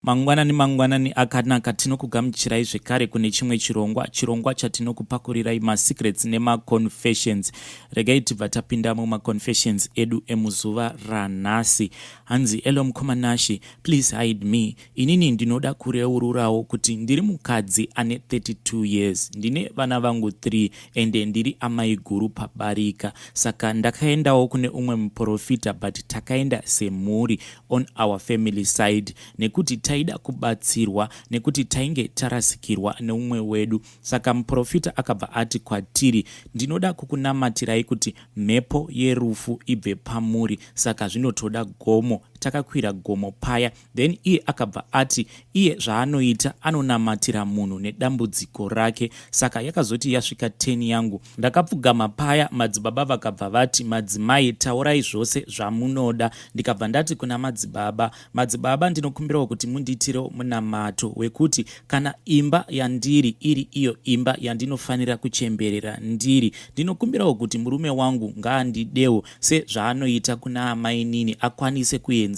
Mangwanani mangwanani akanaka, tinokugamuchirai zvekare kune chimwe chirongwa, chirongwa chatinokupakurirai masecrets nemaconfessions. Regai tibva tapinda mumaconfessions edu emuzuva ranhasi. Hanzi, "Hello mukoma Nashi, please hide me. Inini ndinoda kureururawo kuti ndiri mukadzi ane 32 years, ndine vana vangu 3, ende ndiri amai guru pabarika. Saka ndakaendawo kune umwe muprofita, but takaenda semhuri on our family side nekuti taida kubatsirwa, nekuti tainge tarasikirwa neumwe wedu. Saka muprofita akabva ati kwatiri, 'Ndinoda kukunamatirai kuti mhepo yerufu ibve pamuri, saka zvinotoda gomo.' Takakwira gomo paya, then iye akabva ati iye zvaanoita, anonamatira munhu nedambudziko rake. Saka yakazoti yasvika 10 yangu, ndakapfugama paya, madzibaba vakabva vati, 'Madzimai, taurai zvose zvamunoda.' Ndikabva ndati kuna madzibaba, 'Madzibaba, ndinokumbirawo kuti mundiitirewo munamato wekuti kana imba yandiri iri iyo imba yandinofanira kuchemberera ndiri, ndinokumbirawo kuti murume wangu ngaandidewo sezvaanoita kuna amainini, akwanise kuenzanisa.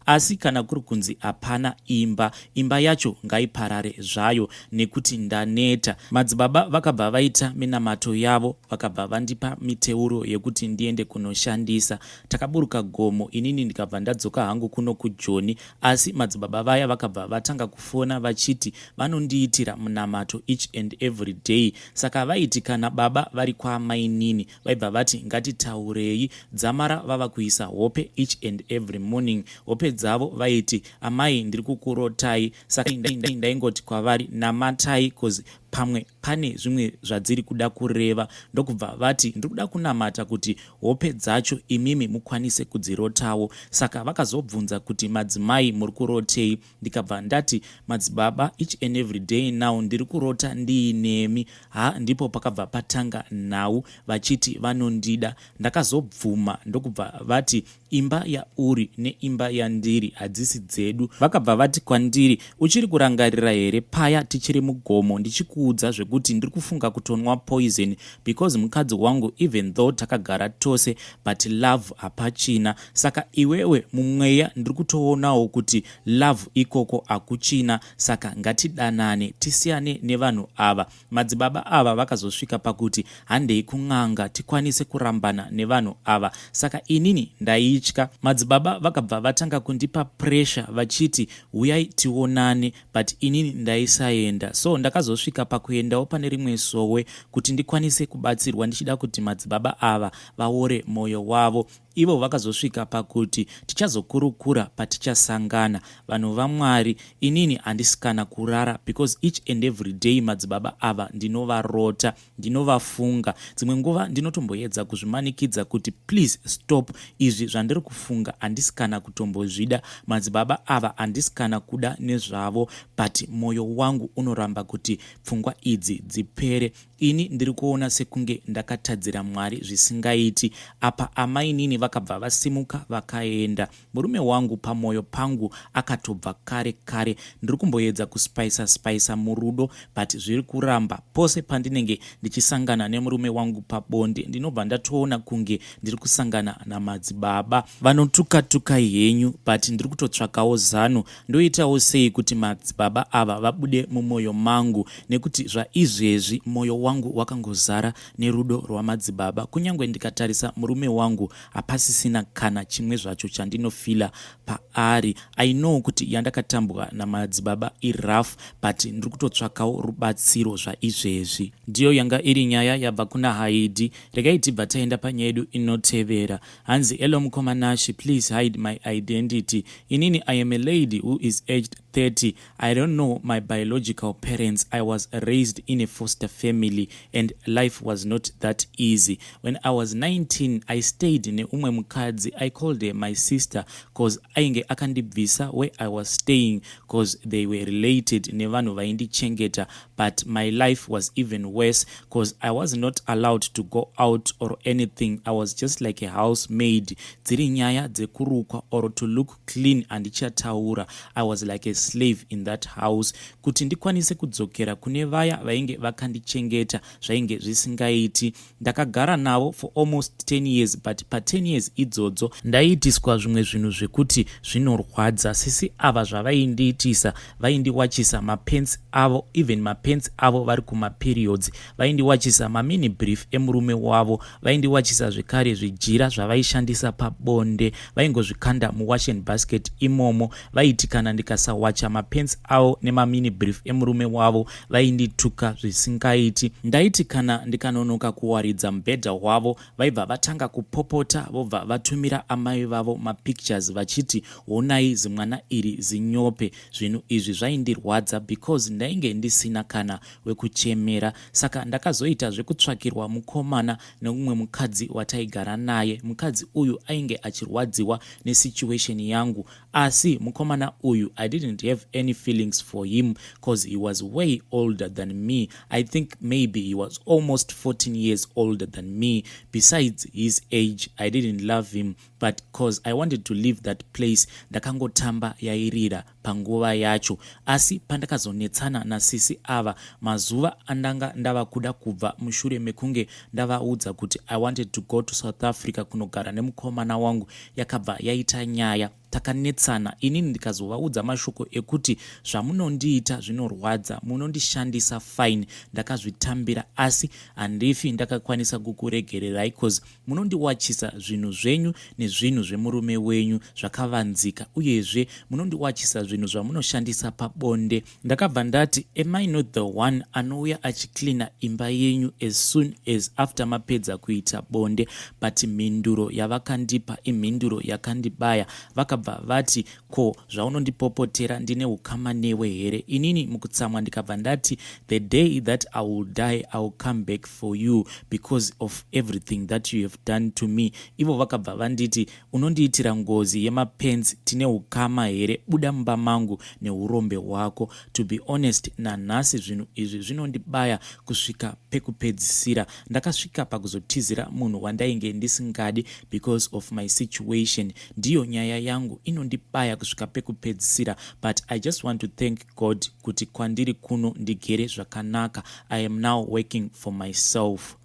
Asi kana kuri kunzi hapana imba, imba yacho ngaiparare zvayo, nekuti ndaneta.' Madzibaba vakabva vaita minamato yavo, vakabva vandipa miteuro yekuti ndiende kunoshandisa. Takaburuka gomo, inini ndikabva ndadzoka hangu kuno kuJoni. Asi madzibaba vaya vakabva vatanga kufona vachiti vanondiitira munamato each and every day. Saka vaiti kana baba vari kwaamainini, vaibva vati ngatitaurei dzamara vava kuisa hope each and every morning. Hope dzavo vaiti, 'Amai, ndiri kukurotai.' Saka ndaingoti kwavari, 'Namatai, 'cause pamwe pane zvimwe zvadziri kuda kureva.' Ndokubva vati, 'Ndiri kuda kunamata kuti hope dzacho imimi mukwanise kudzirotawo.' Saka vakazobvunza kuti, 'Madzimai, muri kurotei?' Ndikabva ndati, 'Madzibaba, each and every day now ndiri kurota ndiinemi.' Ha, ndipo pakabva patanga nhau vachiti vanondida. Ndakazobvuma, ndokubva vati imba yauri neimba yandiri hadzisi dzedu. Vakabva vati kwandiri, 'Uchiri kurangarira here paya tichiri mugomo ndichikuudza zvekuti ndiri kufunga kutonwa poison, because mukadzi wangu, even though takagara tose, but love hapachina? Saka iwewe mumweya ndiri kutoonawo kuti love ikoko hakuchina. Saka ngatidanane, tisiyane nevanhu ava.' Madzibaba ava vakazosvika pakuti handei kun'anga tikwanise kurambana nevanhu ava. Saka inini ndaitya. Madzibaba vakabva vatanga kundipa pressure vachiti huyai tionane, but inini ndaisaenda. So ndakazosvika pakuendawo pane rimwe sowe kuti ndikwanise kubatsirwa, ndichida kuti madzibaba ava vaore mwoyo wavo. Ivo vakazosvika pakuti tichazokurukura patichasangana. Vanhu vaMwari, inini handisi kana kurara, because each and every day madzibaba ava ndinovarota, ndinovafunga. Dzimwe nguva ndinotomboedza kuzvimanikidza kuti please stop izvi zvandiri kufunga, handisi kana kutombozvida madzibaba ava, handisi kana kuda nezvavo, but mwoyo wangu unoramba kuti pfungwa idzi dzipere. Ini ndiri kuona sekunge ndakatadzira Mwari zvisingaiti. Apa amainini vakabva vasimuka vakaenda. Murume wangu pamwoyo pangu akatobva kare kare. Ndiri kumboedza kuspicer spicer murudo, but zviri kuramba. Pose pandinenge ndichisangana nemurume wangu pabonde, ndinobva ndatoona kunge ndiri kusangana namadzibaba. Vanotuka-tukai henyu, but ndiri kutotsvakawo zano. Ndoitawo sei kuti madzibaba ava vabude mumwoyo mangu? Nekuti zvaizvezvi mwoyo wangu wakangozara nerudo rwamadzibaba. Kunyange ndikatarisa murume wangu, hapasisina kana chimwe zvacho chandinofeela paari. I know kuti yandakatambwa namadzibaba irough, but ndiri kutotsvakawo rubatsiro zvaizvezvi." Ndiyo yanga iri nyaya yabva kuna Haidi. Regai tibva taenda panyaya yedu inotevera. Hanzi, "Hello mukoma Nashi, please hide my identity. Inini I am a lady who is aged 30. I don't know my biological parents. I was raised in a foster family and life was not that easy. When I was 19, I stayed neumwe mukadzi. I called her my sister 'cause ainge akandibvisa where I was staying, 'cause they were related nevanhu vaindichengeta. But my life was even worse 'cause I was not allowed to go out or anything. I was just like a housemaid. Dziri nyaya dzekurukwa or to look clean, handichataura. I was like a slave in that house. Kuti ndikwanise kudzokera kune vaya vainge vakandichengeta zvainge zvisingaiti. Ndakagara navo for almost 10 years, but pa10 years idzodzo ndaiitiswa zvimwe zvinhu zvekuti zvinorwadza. Sisi ava zvavaindiitisa, vaindiwachisa mapants avo, even mapants avo vari kumaperiods, vaindiwachisa mamini brief emurume wavo, vaindiwachisa zvekare zvijira zvavaishandisa pabonde, vaingozvikanda muwashing basket imomo. Vaiti kana ndikasawacha mapants avo nemamini brief emurume wavo, vaindituka zvisingaiti. Ndaiti kana ndikanonoka kuwaridza mubhedha wavo, vaibva vatanga kupopota, vobva vatumira amai vavo mapictures vachiti, "Honai zimwana iri zinyope." Zvinhu izvi zvaindirwadza because ndainge ndisina kana wekuchemera. Saka ndakazoita zvekutsvakirwa mukomana neumwe mukadzi wataigara naye. Mukadzi uyu ainge achirwadziwa nesituation yangu, asi mukomana uyu, I didn't have any feelings for him 'cause he was way older than me. I think maybe he was almost 14 years older than me. Besides his age, I didn't love him, but 'cause I wanted to leave that place, ndakangotamba yairira panguva yacho. Asi pandakazonetsana nasisi ava, mazuva andanga ndava kuda kubva, mushure mekunge ndavaudza kuti I wanted to go to South Africa kunogara nemukomana wangu, yakabva yaita nyaya. Takanetsana, inini ndikazovaudza mashoko ekuti, "Zvamunondiita zvinorwadza. Munondishandisa, fine, ndakazvitambira, asi handifi ndakakwanisa kukuregererai 'cause munondiwachisa zvinhu zvenyu nezvinhu zvemurume wenyu zvakavanzika, uyezve munondiwachisa zvinhu zvamunoshandisa pabonde." Ndakabva ndati, "Am I not the one anouya achicleana imba yenyu as soon as after mapedza kuita bonde?" But mhinduro yavakandipa imhinduro yakandibaya. Vakabva vati, "Ko zvaunondipopotera, ndine ukama newe here inini?" Mukutsamwa ndikabva ndati, "The day that I will die, I will come back for you because of everything that you have done to me." Ivo vakabva vanditi, "Unondiitira ngozi yemapants, tine ukama here? Buda mumba mangu neurombe hwako." To be honest, nanhasi zvinhu izvi zvinondibaya kusvika pekupedzisira. Ndakasvika pakuzotizira munhu wandainge ndisingadi because of my situation. Ndiyo nyaya yangu inondibaya kusvika pekupedzisira, but I just want to thank God kuti kwandiri kuno ndigere zvakanaka. I am now working for myself.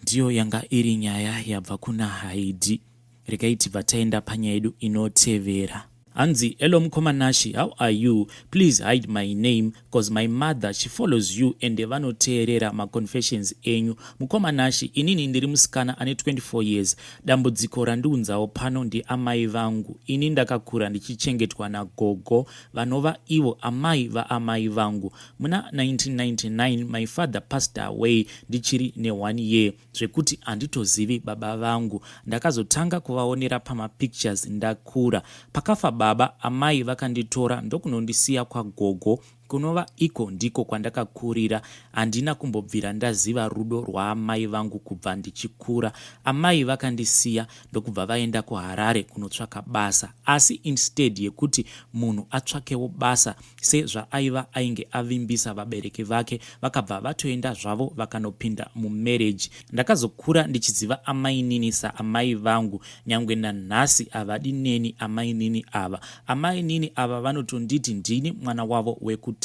Ndiyo yanga iri nyaya yabva kuna Haidi. Regai tibva taenda panyaya yedu inotevera. Hanzi, "Hello mukoma Nashi, how are you? Please hide my name 'cause my mother, she follows you and vanoteerera maconfessions enyu. Mukoma Nashi, inini ndiri musikana ane 24 years. Dambudziko randiunzawo pano ndiamai vangu. Ini ndakakura ndichichengetwa nagogo, vanova ivo amai vaamai vangu. Muna 1999 my father passed away ndichiri ne1 year, zvekuti handitozivi baba vangu. Ndakazotanga kuvaonera pamapictures ndakura. Pakafa baba, amai vakanditora ndokunondisiya kwagogo, kunova iko ndiko kwandakakurira. Handina kumbobvira ndaziva rudo rwaamai vangu kubva ndichikura. Amai vakandisiya ndokubva vaenda kuHarare kunotsvaka basa, asi instead yekuti munhu atsvakewo basa sezvaaiva ainge avimbisa vabereki vake, vakabva vatoenda zvavo vakanopinda mumarriage. Ndakazokura ndichiziva amainini saamai vangu. Nyangwe nanhasi havadi neni amainini ava. Amainini ava vanotonditi ndini mwana wavo wekutanga.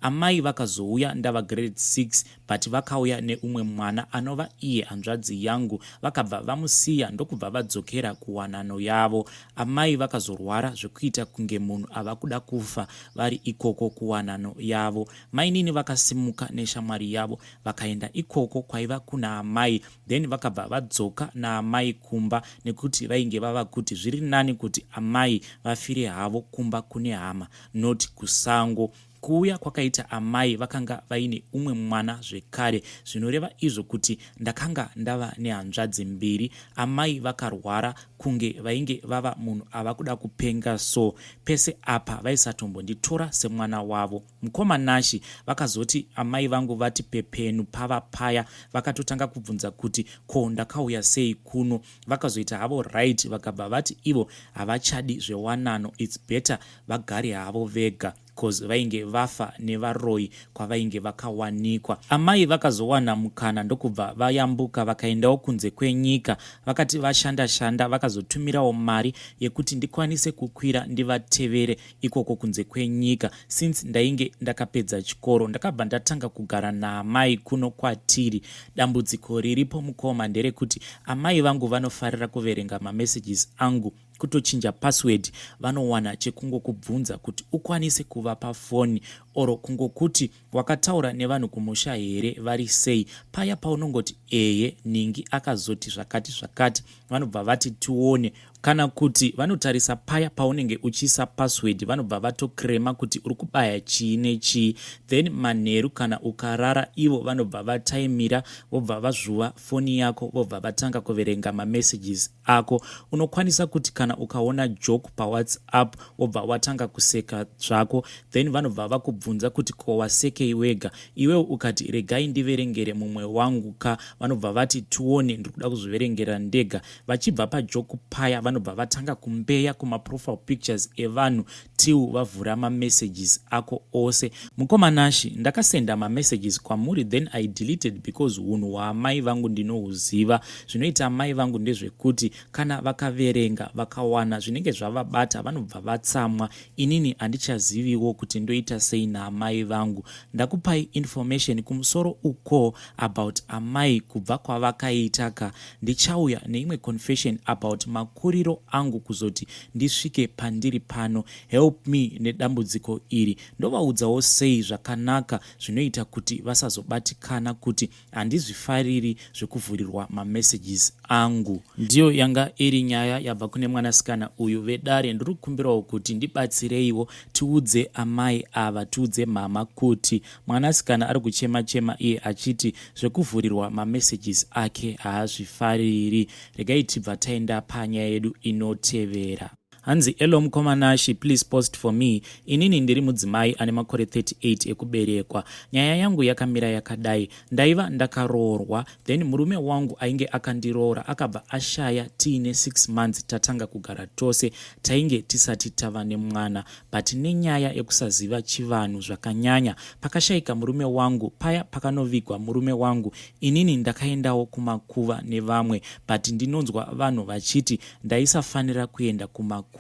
Amai vakazouya ndava grade 6, but vakauya neumwe mwana anova iye hanzvadzi yangu. Vakabva vamusiya ndokubva vadzokera kuwanano yavo. Amai vakazorwara zvekuita kunge munhu ava kuda kufa vari ikoko kuwanano yavo. Mainini vakasimuka neshamwari yavo vakaenda ikoko kwaiva kuna amai, then vakabva vadzoka naamai kumba nekuti vainge vava kuti zviri nani kuti amai vafire havo kumba kune hama, not kusango. Kuuya kwakaita amai, vakanga vaine umwe mwana zvekare, zvinoreva izvo kuti ndakanga ndava nehanzvadzi mbiri. Amai vakarwara kunge vainge vava munhu ava kuda kupenga, so pese apa vaisatombonditora semwana wavo. Mukoma Nashi, vakazoti amai vangu vati pepenu pava paya, vakatotanga kubvunza kuti ko ndakauya sei kuno. Vakazoita havo right, vakabva vati ivo havachadi zvewanano, it's better vagare havo vega. Cause vainge vafa nevaroyi kwavainge vakawanikwa. Amai vakazowana mukana ndokubva vayambuka vakaendawo kunze kwenyika. Vakati vashanda shanda vakazotumirawo mari yekuti ndikwanise kukwira ndivatevere ikoko kunze kwenyika. Since ndainge ndakapedza chikoro, ndakabva ndatanga kugara naamai kuno kwatiri. Dambudziko riripo mukoma nderekuti amai vangu vanofarira kuverenga mamessages angu. Kutochinja password vanowana chekungokubvunza kuti ukwanise kuvapa foni, or kungokuti wakataura nevanhu kumusha here, vari sei. Paya paunongoti eye, ningi akazoti zvakati zvakati, vanobva vati tione. Kana kuti vanotarisa paya paunenge uchiisa password, vanobva vatokrema kuti uri kubaya chii nechii. Then manheru kana ukarara, ivo vanobva vataimira, vobva vazvuva foni yako, vobva vatanga kuverenga mamessages ako. Unokwanisa kuti kana ukaona joke paWhatsApp, wobva watanga kuseka zvako, then vanobva vakubvunza kuti ko wasekei wega. Iwewo ukati regai ndiverengere mumwe wangu ka, vanobva vati tione, ndiri kuda kuzviverengera ndega. Vachibva pajoke paya, vanobva vatanga kumbeya kumaprofile pictures evanhu till vavhura mamessages ako ose. Mukoma Nashi, ndakasenda mamessages kwamuri, then I deleted because unhu hwaamai vangu ndinohuziva. Zvinoita amai vangu ndezvekuti kana vakaverenga vakawana zvinenge zvavabata, vanobva vatsamwa. Inini handichaziviwo kuti ndoita sei naamai vangu. Ndakupai information kumusoro uko about amai kubva kwavakaita ka. Ndichauya neimwe confession about makuriro angu kuzoti ndisvike pandiri pano. Help me nedambudziko iri. Ndovaudzawo sei zvakanaka zvinoita kuti vasazobatikana kuti handizvifariri zvekuvhurirwa mamessages angu? Ndiyo yanga iri nyaya yabva kune mwanasikana uyu. Vedare, ndiri kukumbirawo kuti ndibatsireiwo, tiudze amai ava, tiudze mama kuti mwanasikana ari kuchema chema iye achiti zvekuvhurirwa mamessages ake haazvifariri. Regai tibva taenda panyaya yedu inotevera. Hanzi, "Hello mukoma Nashi, please post for me. Inini ndiri mudzimai ane makore 38 ekuberekwa. Nyaya yangu yakamira yakadai. Ndaiva ndakaroorwa, then murume wangu ainge akandiroora akabva ashaya tiine 6 months tatanga kugara tose. Tainge tisati tava nemwana, but nenyaya yekusaziva chivanhu zvakanyanya, pakashayika murume wangu paya, pakanovigwa murume wangu, inini ndakaendawo kumakuva nevamwe, but ndinonzwa vanhu vachiti ndaisafanira kuenda kumakuva.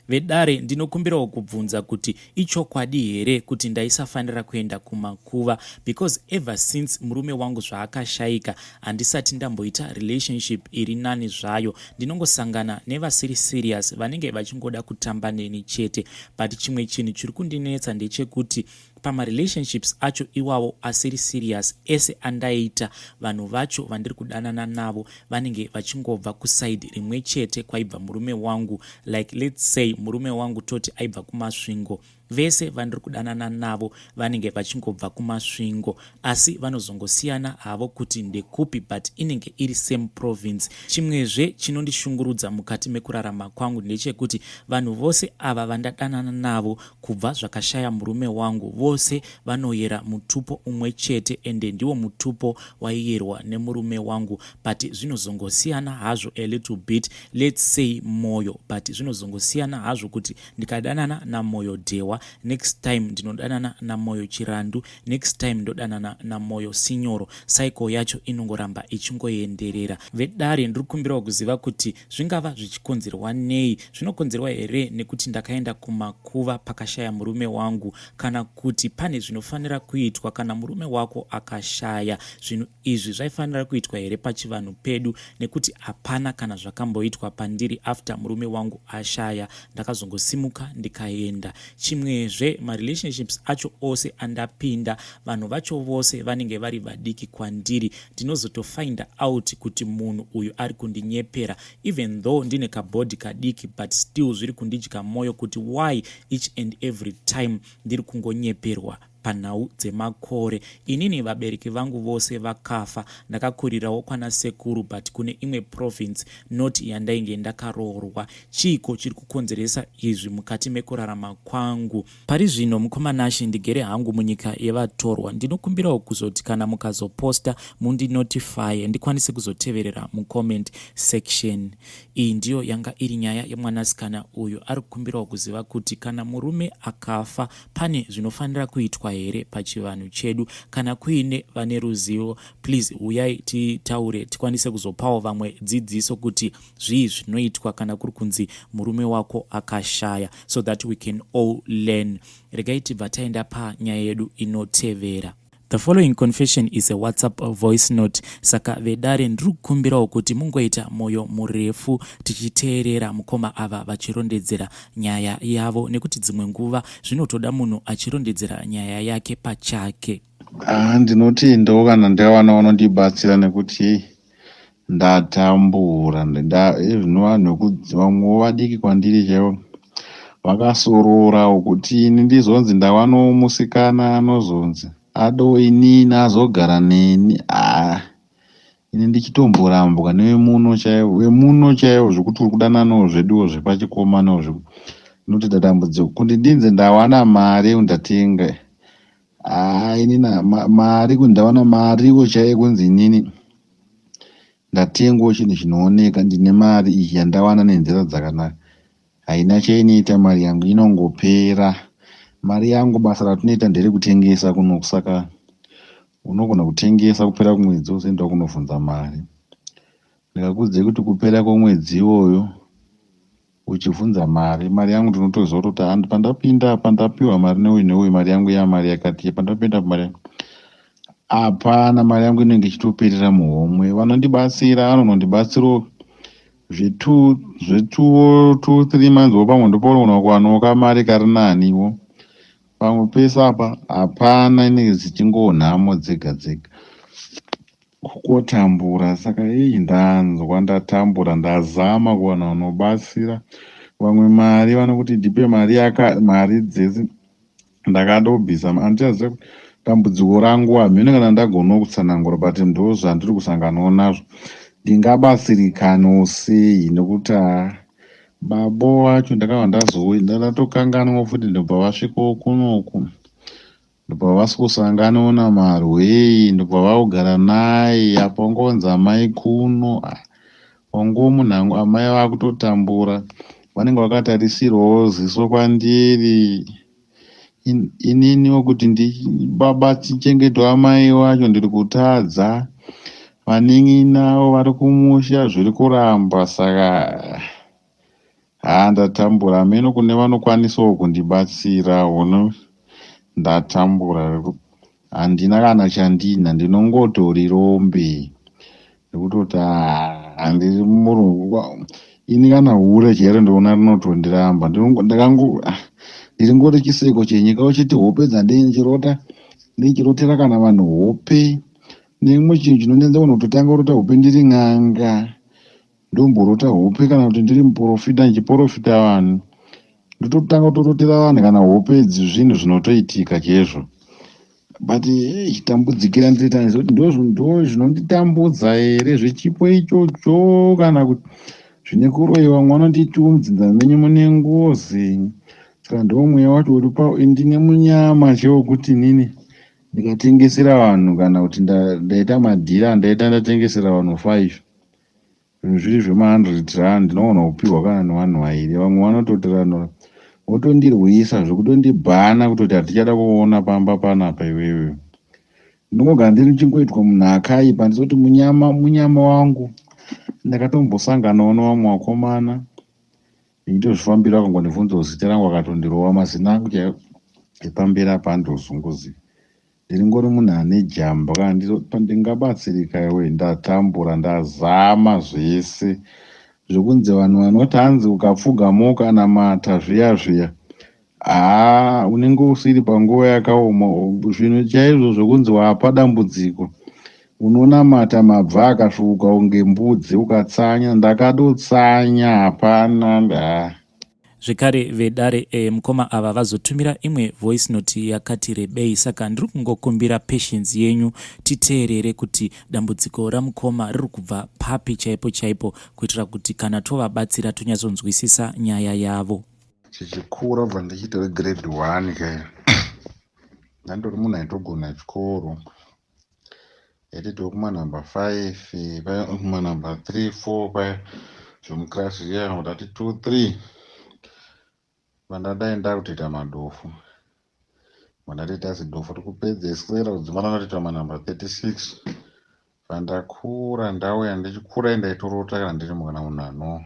Vedare, ndinokumbirawo kubvunza kuti ichokwadi here kuti ndaisafanira kuenda kumakuva? Because ever since murume wangu zvaakashayika, handisati ndamboita relationship iri nani zvayo. Ndinongosangana nevasiri serious, vanenge vachingoda kutamba neni chete. But chimwe chinhu chiri kundinetsa ndechekuti pamarelationships acho iwawo asiri serious ese andaita, vanhu vacho vandiri kudanana navo vanenge vachingobva kuside rimwe chete kwaibva murume wangu. Like, let's say murume wangu toti aibva kuMasvingo, vese vandiri kudanana navo vanenge vachingobva kuMasvingo, asi vanozongosiyana havo kuti ndekupi, but inenge iri same province. Chimwezve chinondishungurudza mukati mekurarama kwangu ndechekuti vanhu vose ava vandadanana navo kubva zvakashaya murume wangu, vose vanoyera mutupo umwe chete, ende ndiwo mutupo waiyerwa nemurume wangu, but zvinozongosiyana hazvo a little bit, let's say Moyo, but zvinozongosiyana hazvo kuti ndikadanana naMoyo Dhewa, next time ndinodanana naMoyo Chirandu, next time ndodanana naMoyo Sinyoro. Cycle yacho inongoramba ichingoenderera. Vedare, ndiri kukumbirawo kuziva kuti zvingava zvichikonzerwa nei? Zvinokonzerwa here nekuti ndakaenda kumakuva pakashaya murume wangu, kana kuti pane zvinofanira kuitwa kana murume wako akashaya? Zvinhu izvi zvaifanira kuitwa here pachivanhu pedu? Nekuti hapana kana zvakamboitwa pandiri after murume wangu ashaya. Ndakazongosimuka ndikaenda. Chimwezve, marelationships acho ose andapinda, vanhu vacho vose vanenge vari vadiki kwandiri. Ndinozotofinda out kuti munhu uyu ari kundinyepera, even though ndine kabody kadiki, but still zviri kundidya mwoyo kuti why each and every time ndiri kungonyeperwa. Panhau dzemakore. Inini vabereki vangu vose vakafa. Ndakakurirawo kwana sekuru but kune imwe province not yandainge ndakaroorwa. Chiiko chiri kukonzeresa izvi mukati mekurarama kwangu? Pari zvino mukoma Nashe ndigere hangu munyika yevatorwa. Ndinokumbirawo kuzoti kana mukazoposta mundinotifye ndikwanise kuzoteverera mucomment section. Iyi ndiyo yanga iri nyaya yemwanasikana uyu ari kukumbirawo kuziva kuti kana murume akafa Pane zvinofanira kuitwa here pachivanhu chedu? Kana kuine vane ruzivo please huyai titaure tikwanise kuzopawo vamwe dzidziso kuti zvii zvinoitwa kana kuri kunzi murume wako akashaya so that we can all learn. Regai tibva taenda panyaya yedu inotevera. The following confession is a WhatsApp voice note. Saka vedare ndiri kukumbirawo kuti mungoita moyo murefu tichiteerera mukoma ava vachirondedzera nyaya yavo nekuti dzimwe nguva zvinotoda munhu achirondedzera nyaya yake pachake. Ah, ndinotendawo kana ndawana vanondibatsira nekuti ndatambura even vanhu vamwewo vadiki kwandiri chaivo vakasororawo kuti ini ndizonzi ndawanawo musikana anozonzi ado inini azogara neni haa ini ndichitomborambwa nevemuno chaivo vemuno chaivo zvekuti uri kudananawo zveduwo zvepachikomanawo zvinotoita dambudziko kuti ndinzi ndawana mari ndatenga Haa inini mari kunzi ndawana mariwo chaiyo kunzi inini ndatengawo chinhu chinooneka ndine mari iyi yandawana nenzira dzakanaka haina chainoita mari yangu inongopera mari yangu basa ratinoita nderekutengesa kunoku saka unogona kutengesa kupera kumwedzi wozoenda kunobvunza mari ndikakuudzai kuti kupera kwemwedzi iwoyo Uchibvunza mari, mari yangu ndinotoziva kutoti handi pandapinda apa ndapiwa mari neuyu neuyu mari yangu yamari yakati pandapinda apa mari hapana mari yangu inenge ichitoperera muhomwe vanondibatsira vanonondibatsirawo zvetwo zvetwo two three months wo pamwe ndopaunogona kuwanawo kamari kari naniwo pamwe pese apa hapana inenge dzichingonhamo dzega dzega Kukotambura saka hei ndanzwa ndatambura ndazama kuwana vanobatsira vamwe mari vanokuti ndipe mari yaka mari dzese ndakadobvisa andichaziva kuti dambudziko rangu hameno kana ndagonawo kutsanangura but ndozvandiri kusanganawo nazvo ndingabatsirikanawo sei nekuti haa babo vacho ndakabva ndazouya ndatokanganwa futi ndobva vasvikawo kunoku Ndobva vaswosanganawo naMarwei ndobva vakugara naye apa wangonzi amai kuno ah, wanguwo munhu amai vakutotambura vanenge vakatarisirwawo ziso kwandiri ininiwo kuti ndibaba chichengetwa amai wacho ndiri kutadza vanin'inawo vari kumusha zviri kuramba saka Haa ndatambura hameno kune vanokwanisawo kundibatsira uno ndatambura handina kana chandina ndinongotori rombe ndikutoti handiri murungu ini kana hure chairo ndinoona rinotondiramba ndakango ndiringori chiseko chenyika uchiti hope dzandinchirota ndichirotera kana vanhu hope neimwe chinhu chinonetsa kunototanga kurota hope ndiri n'anga Ndomborota hope kana kuti ndiri muporofita ndichiporofita vanhu ndototanga kutorotera vanhu kana hope idzi zvinhu zvinotoitika chaizvo but hey, chitambudzikira ndinoita kuti ndo zvinonditambudza here zvechipo ichocho kana kuti zvine kuroyiwa vamwe vanonditi mudzinza menyu mune ngozi saka ndo mweya wacho uri pa ndine munyama chewekuti nini ndikatengesera vanhu kana kuti ndaita madhira andaita ndatengesera vanhu five Zvinhu zviri zvema100 rand ndinoona kupihwa kana nevanhu vairi vamwe vanototirana votondirwisa zvekutondibhana kutoti hatichada kuona pamba panapa iwewe ndinogara ndiri ndichingoitwa munhu akaipa ndizoti munyama munyama wangu ndakatombosanganawo nevamwe vakomana ndichitozvifambira akangondibvunzawo zita rangu akatondirova mazina angu chaiwo epamberi apa andozunguzika Ndiringori munhu ane jambwa ndingabatsirika iwe ndatambura ndazama zvese zvekunzi vanhu vanoti hanzi ukapfugama ukanamata zviya zviya haa unenge usiri panguva yakaoma zvinhu chaizvo zvekunzi wapa dambudziko unonamata mabva akasvuuka kunge mbudzi ukatsanya ndakadotsanya hapana ndaa. Zvekare vedare mukoma ava vazotumira imwe voice note yakati rebei, saka ndiri kungokumbira patience yenyu titeerere kuti dambudziko ramukoma riri kubva papi chaipo chaipo, kuitira kuti kana tovabatsira tonyatsonzwisisa nyaya yavo. Tichikura, bva ndichiita grade 1 ke, ndandori munhu aitogona chikoro. Yaititiwo kumanumber 5 paya, kumanumber 3 4 paya zvemukirasi zviya, ndati 2 3. Vandadai ndakutoita madofu, vandatoita zidofo rikupedzesera kudzimara ndatoita manumber 36. Vandakura, ndauya ndichikura, ndaitorota kana ndiri kana munhu ano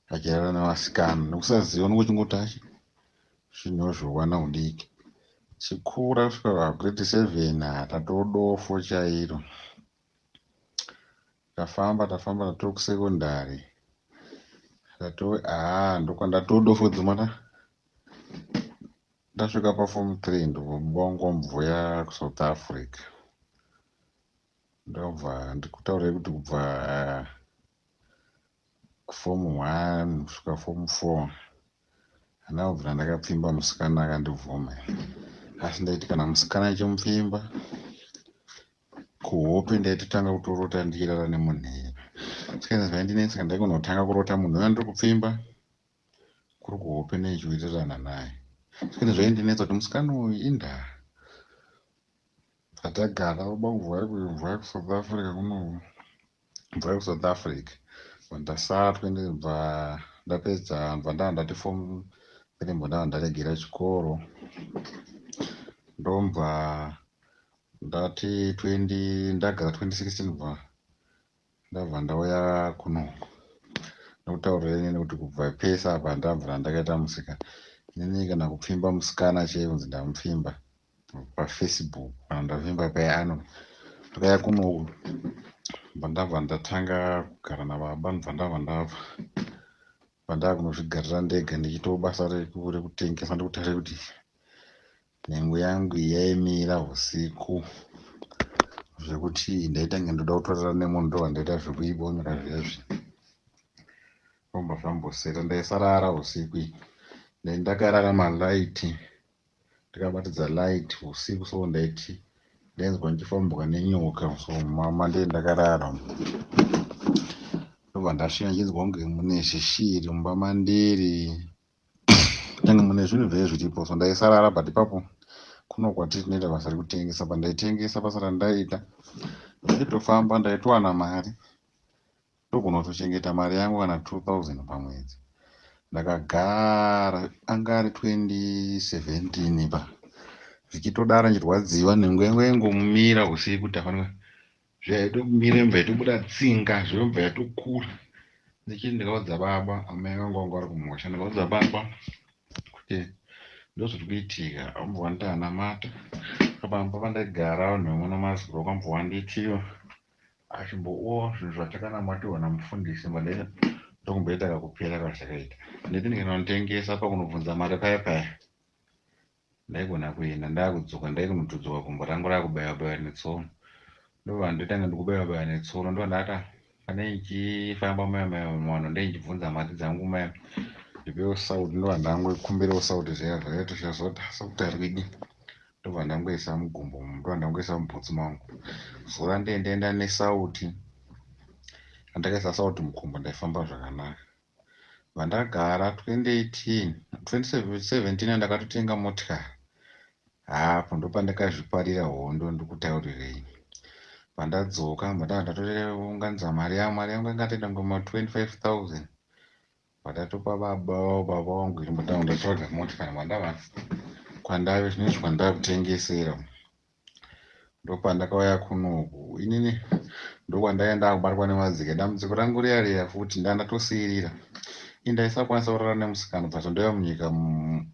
achirara nevasikana, nekusaziva nokuchingoti achi zvinhu zvowana udiki. Chikura kusvika pagrade 7, hatatodofo chairo. Tafamba, tafamba, tatoo kusekondari, tato haa ndokwandatodofo dzimana. Ndasvika paform 3, ndobongomvuya kuSouth Africa. Ndobva ndikutaurei kuti kubva form 1 kusvika form 4 handina kubvira ndakapfimba musikana akandibvuma. Asi ndaiti kana musikana achimupfimba kuhope, ndaitotanga kutorota ndichirara nemunhu. Saka zvaindinetsa, ndaigona kutanga kurota munhu uya ndiri kupfimba kuri kuhope neichiwirirana naye. Saka zvaindinetsa kuti musikana uyu indaa. Tatagara baba mvura yekuSouth Africa kuno, mvura yekuSouth Africa ndasatwe. Ndibva ndapedza, ndibva ndaa ndati form 3, mbva ndava ndaregera chikoro. Ndobva ndati 20, ndagara 2016, bva ndabva ndauya kunoku. Nokutaurira inini kuti kubva pese apa ndabva ndakaita musikana inini, kana kupfimba musikana chaiyo kunzi ndamupfimba paFacebook kana ndapfimba paya ano. Ndakauya kunoku, bva ndabva ndatanga kugara nababa. Ndibva ndabva ndabva pandaa kunozvigarira ndega, ndichiitawo basa rekutengesa. Ndikutaura kuti nhengo yangu yaimira usiku zvekuti ndaita kunge ndoda kutorara nemunhu. Ndobva ndaita zvekuibonyora zviya zviya, zvobva zvamboseta. Ndaisarara usiku, ndai ndakarara malight, ndikabatidza light usiku. So ndaiti ndainzwa ndichifambwa nenyoka. So mama ndee ndakarara, ndobva ndasvika ndichinzwa kunge mune zvishiri mumba mandiri, tange mune zvinhu zvee zviripo. So ndaisarara, but ipapo kuno kwatiri tinoita basa rekutengesa. Pandaitengesa, basa randaiita, ndaitofamba, ndaitowana mari, ndogona kutochengeta mari yangu kana 2000 pamwedzi. Ndakagara, anga ari 2017 pa, zvichitodaro, ndichirwadziwa, nhengo yangu yaingomira usiku. Tafanira zvaitomira, mbva yaitobuda tsinga, zvobva yatokura. Ndichiti ndikaudza baba, amai vangu vanga vari kumusha, ndikaudza baba kuti ndozviri kuitika, ambobva wanditi anamata. Pamba pandaigara, vanhu vemuno mazuro vakambobva wanditiwo achimboo zvinhu zvatakanamatiwa namufundisi. Ndokumboita kakupera kazvakaita. Nditi ndikanotengesa, pakunobvunza mari paya paya, ndaigona kuenda, ndakudzoka, ndaikunotodzoka gumbo rangu rakubaiwa baiwa netsono. Ndobva ndotanga ndikubaiwa baiwa netsono. Ndobva ndata pane ichifamba maya maya muvanhu, ndeichibvunza mari dzangu maya, ndipewo sauti. Ndobva ndangokumbirawo sauti zviya zvakaita zvazoti sauti ari kuidii. Ndobva ndangoisa mugumbo, ndobva ndangoisa mubhutsu mangu. Zuva ndendaenda nesauti, andakaisa sauti mukumbo, ndaifamba zvakanaka. Vandagara 2018, 2017 ndakatotenga motikari. Hapo ndopandakazviparira hondo. Ndikutaurirei, pandadzoka, ndava ndatounganidza mari yangu. Mari yangu yanga toita ngoma 25 000. Vandatopa baba, baba vangu iri mbotangu ndatsvaga motikari. Vandava kwandave zvinezvi, kwandakutengesera, ndopandakauya kunoku inini. Ndokwandaenda kubatwa nemadzika. Dambudziko rangu riya riya futi, ndandatosiyirira ini, ndaisakwanisa kurara nemusikana. Bva zvandauya munyika,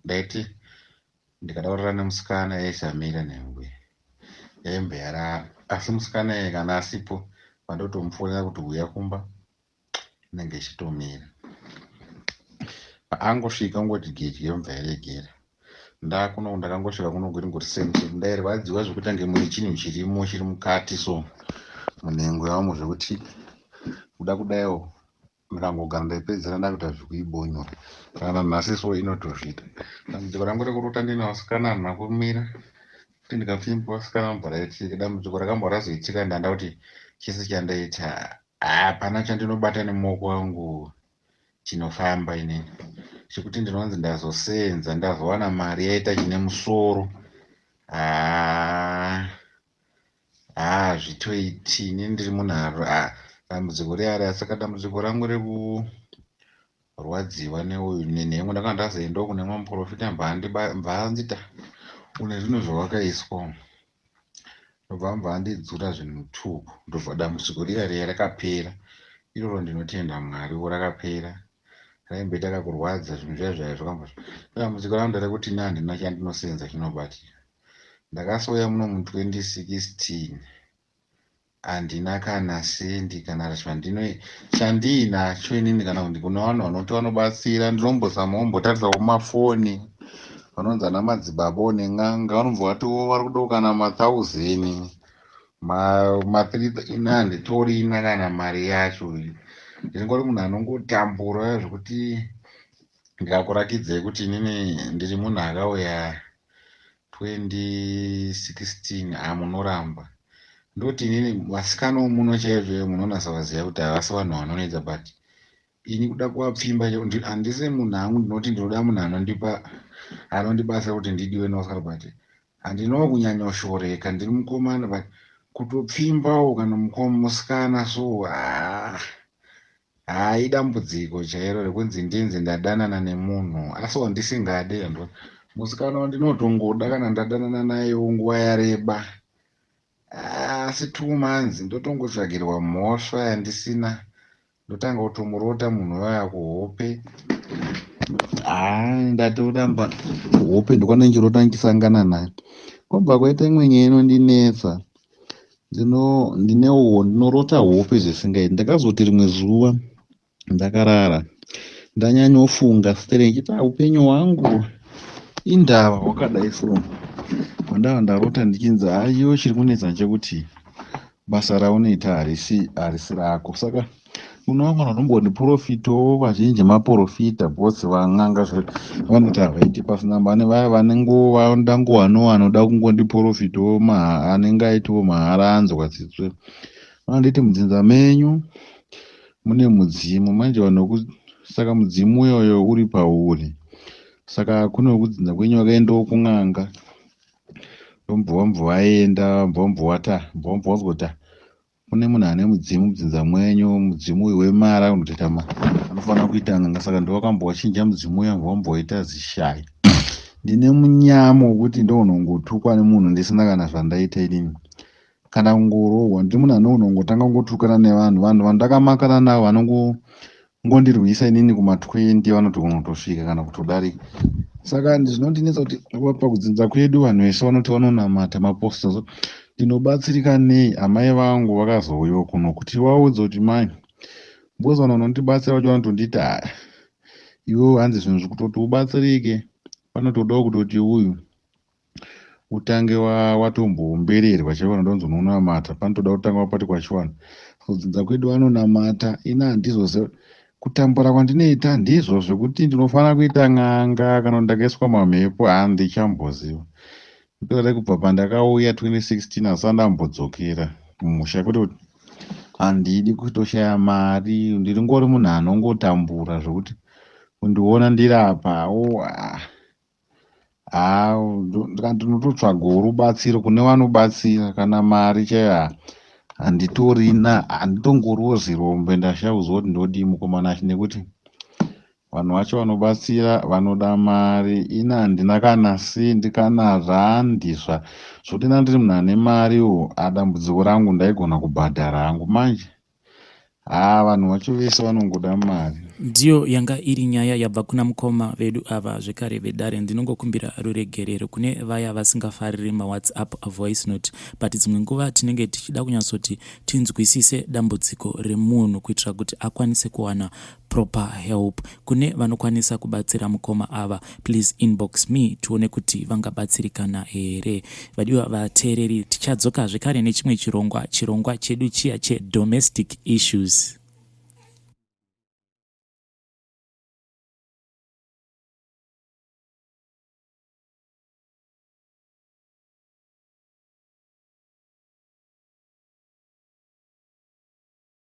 ndaiti ndikada kurara nemusikana, yaisamira nhengo, yaimbe yarara. Asi musikana iye kana asipo, pandotomufonera kuti uya kumba, inenge ichitomira. Paangosvika, ungoti gedye, yobva yaregera. Ndakuno, ndakangosvika kuno kuringoti same same. Ndairwadziwa zvekuti ange mune chinhu chirimo, chiri mukati so munhengo yamo, zvekuti kuda kudaiwo. Ndikangogara ndaipedzisira ndakuita zvekuibonyora. Kana nhasi so inotozviita. Dambudziko rangu rekurota ndine vasikana harina kumira. Kuti ndikapfimba vasikana vanobva raitika. Dambudziko rakambwa razoitika ndanda kuti chese chandaita hapana chandinobata nemaoko angu chinofamba inini. Chekuti ndinonzi ndazosenza ndazowana mari yaita chine musoro. Haa. Haa hazvitoiti ini ndiri munhu dambudziko riya saka dambudziko rangu rekurwadziwa neuyu nenhengo ndakanga ndazoendawo kune mumwe muprofita bvaandita une zvinhu zvawakaiswa umu ndobva bva andidzura zvinhu two ndobva dambudziko riya riya rakapera iroro ndinotenda Mwari wo rakapera raimboita kakurwadza zvinhu zviya zviya zvakamba dambudziko rangu nderekuti ini handina chandinosenza chinobatika. Ndakasouya muno mu 2016 handina kana sendi kana chandiinacho inini kana kuti kune vanhu vanoti vanobatsira ndinombozama kumbotarisa kumafoni vanonzi ana madzibaba nen'anga vanobva vatiwo vari kudawo kana mathauzeni ma3 ini handitorina kana mari yacho. Ndingori munhu anongotambura zvekuti ndikakurakidzai kuti inini ndiri munhu akauya 2016 hamunoramba. Ndoti inini vasikana vomuno chaizvo munonasa vaziva kuti havasi vanhu vanonetsa but ini kuda kuvapfimba handisi munhu hangu ndinoti ndinoda munhu anondipa anondibatsira kuti ndidiwe nevasikana but handinawo kunyanyoshoreka ndiri mukomana but kutopfimbawo kana musikana so haa haa idambudziko chairo rekunzi ndinzi ndadanana nemunhu asi wandisingade musikana wandinotongoda kana ndadanana nayewo nguva yareba asi 2 months ndotongotsvagirwa mhosva yandisina ndotanga kutomurota munhu waya kuhope. Haa ndatoramba hope ndokwana ndichirota ndichisangana naye. Kwobva kwaita imwe nyaya inondinetsa. Ndinorota hope zvisingaiti. Ndakazoti rimwe zuva ndakarara ndanyanyofunga stereki ndichiti upenyu hwangu indava hwakadai so. Pandava ndarota ndichinzi haiwa chiri kunetsa ndechekuti basa raunoita harisi rako. Saka unoona vanombondiporofitawo vazhinji maporofita because van'anga vanoti havaiti pasina pane vaya vanongowanawo vanoda kungondiporofitawo anenge aitiwo mahara anzwa tsitsi. Vanonditi mudzinza menyu mune mudzimu manje vanhu saka mudzimu uyoyo uri pauri. Saka kune vekudzinza kwenyu vakaendawo kun'anga vobva vaenda vobva vazoti kune munhu ane mudzimu mudzinza mwenyu mudzimu uyu wemari anotoita anofanira kuita n'anga saka ndovakambovachinja mudzimu uya vobva zishaya. Ndine munyama wekuti ndonongotukwa nemunhu ndisina kana zvandaita inini kana kungorohwa. Ndiri munhu anonongotanga kungotukana nevanhu. Vanhu vandakamakana navo vanongondirwisa inini kuma20 vanotogona kutosvika kana kutodarika. Saka zvinondinetsa kuti pakudzinza kwedu vanhu vese vanoti vanonamata mapostori ndinobatsirika nei amai vangu vakazouyawo kuno kuti vaudze kuti mai because vanhu vanondibatsira vacho vanotonditi haya iwewe hanzi zvinhu zvekutoti ubatsirike panotodawo kutoti uyu utange watomboombererwa chaivo vanonzi unonamata panotoda kutanga wapatikwa chivanhu. Kudzinza kwedu vanonamata ini handizoziva kutambura kwandinoita ndizvo zvekuti ndinofanira kuita n'anga kana kuti ndakaiswa mamhepo handichamboziva. Ndoreva kubva pandakauya 2016 handisati ndambodzokera kumusha kwete kuti handidi kutoshaya mari ndiringori munhu anongotambura zvokuti kundiona ndiri apawo haa ndinototsvagawo rubatsiro kune vanobatsira kana mari chaiyo handitorina handitongoriwo zirombe ndashaya kuziva kuti ndodii mukomana nekuti vanhu vacho vanobatsira vanoda mari ini handina kana sendi kana randi zvoti ndandiri munhu ane mariwo dambudziko rangu ndaigona kubhadhara hangu manje haa vanhu vacho vese vanongoda mari. Ndiyo yanga iri nyaya yabva kuna mukoma vedu ava zvekare vedare. Ndinongokumbira ruregerero kune vaya vasingafariri maWhatsApp voice note, but dzimwe nguva tinenge tichida kunyatsoti tinzwisise dambudziko remunhu kuitira kuti akwanise kuwana proper help. Kune vanokwanisa kubatsira mukoma ava, please inbox me tione kuti vangabatsirikana here. Vadiwa vateereri, tichadzoka zvekare nechimwe chirongwa, chirongwa chedu chiya chedomestic issues.